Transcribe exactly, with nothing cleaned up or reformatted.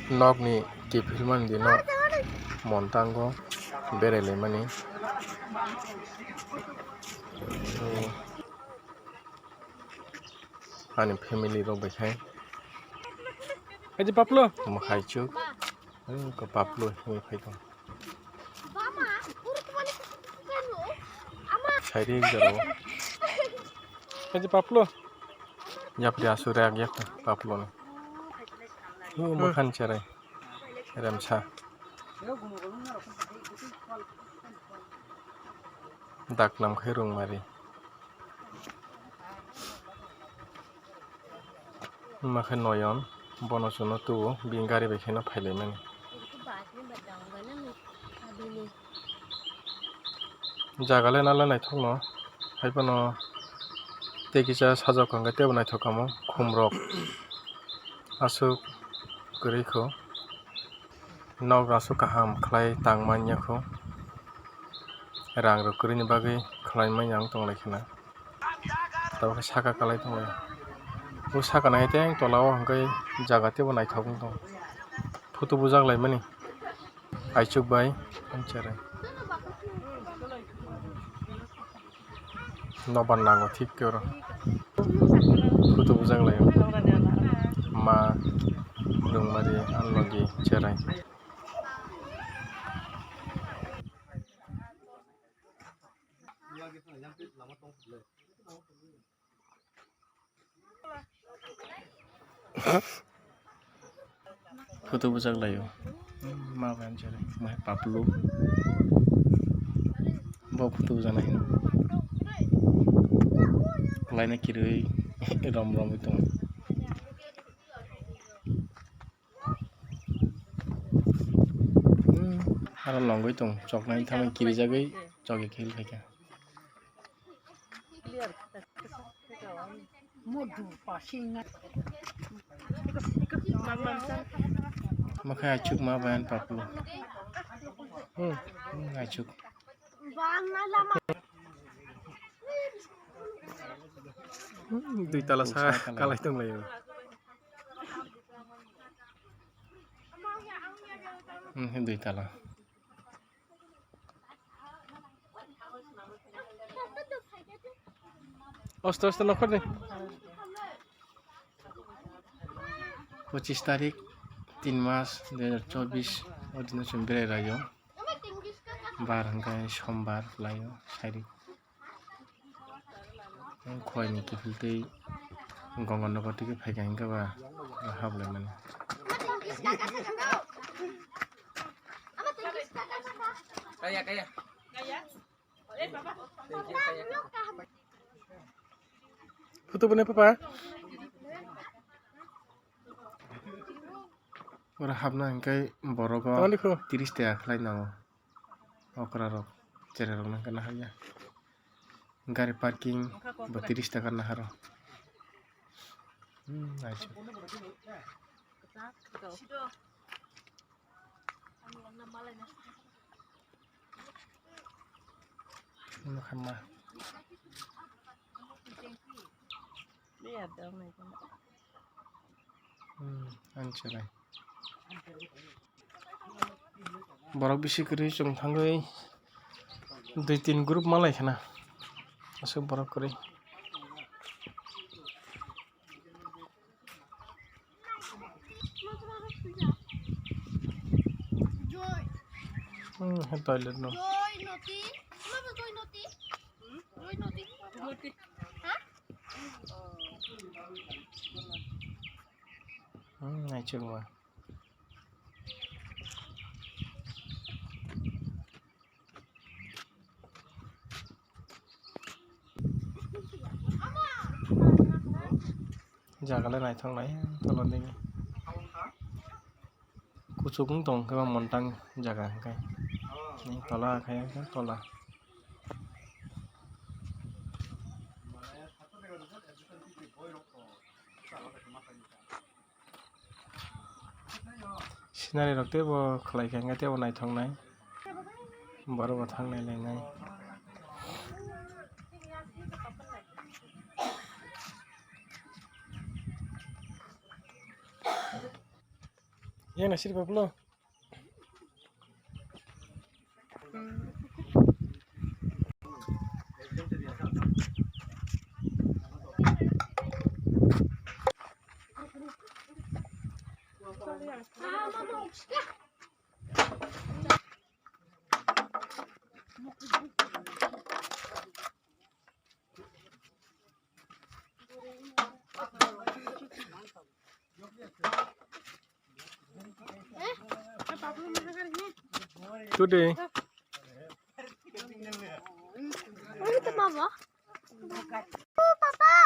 Nokni kiphilmani dino montango berai laimani. Ani family rok bai khai. Hai je Paplo. Tamo hai chuk. Ko Paplo himwi phai tong. Sairi jora. Hai je Paplo. Yapri asure ag yak Paplo ni. Ni mokhan cherai. Remsa. Dak nam khai rung mari. Wngma khe Noyon bono chwngno tuo, bini gari bai kheno phailaimani. Jaga le nalai naithokno, haiphano tei kisa sajok hwnkhe teibo naithok kamo khumrok aswk kwrwi kho. Nok aswk kaham khlai tang manya kho, rang rok kwrwini bagwi khlai manya wng tong lai khna. Tabukhe saka kwlai tong lai. O saka nai tei tola o hwnkhe jaga teibo naithok wng tong. Photo bujak lai mani. Aichuk bai ang cherai. Nobar nango thik khe oro. Photo bujak lai o. Ma Rungmari ang logi cherai. Photo bujak lai o. Ma bai cherai. Ma Paplo. Bo photo bujak nai. Laina kirui rom rom tong. Hmm, aro longwi tong, choknai thamwi kirijagwi chokya khil phaikha. Mwkhai aichuk ma bai ang Paplo. Hmm, hmm, aichuk. Hmm, dui tala sa kalai tong lai o. Hmm, dui tala. Osto, osto, nokhor de. Pochis tarik, tin mas, dui hazar chobis, o dino chwng berai lai o. Bar hwnkhe sombar lai o, sairik. Khwlaini kiphiltwi gongor nogo twi khe phaikha hinkhe ba hap laimani. Photo bwnai papa. Oro hapna hinkhe borogo tiris taka khlai nango. Okra rok cherai rok nang khe nahar ya. Gari parking bo tiris taka nahar o. Hmm, aichuk. Nokha ma. Hmm, ang cherai. Borok bisi kwrwi chwng thangwi dui tin group ma lai khna. Aswk borok kwrwi. Hmm, he toilet no. Hmm, naichukma. Jaga le naithok nai tolodini. Kuchuk wng tong khe montang jaga hwnkhe. Tola khe tola. Scenery rok teibo khlai kha, hwnkhe teibo naithok nai, borok bo thang nai lai nai. Yang nasir bablo. Today. Ini tuh mama. Oh, papa.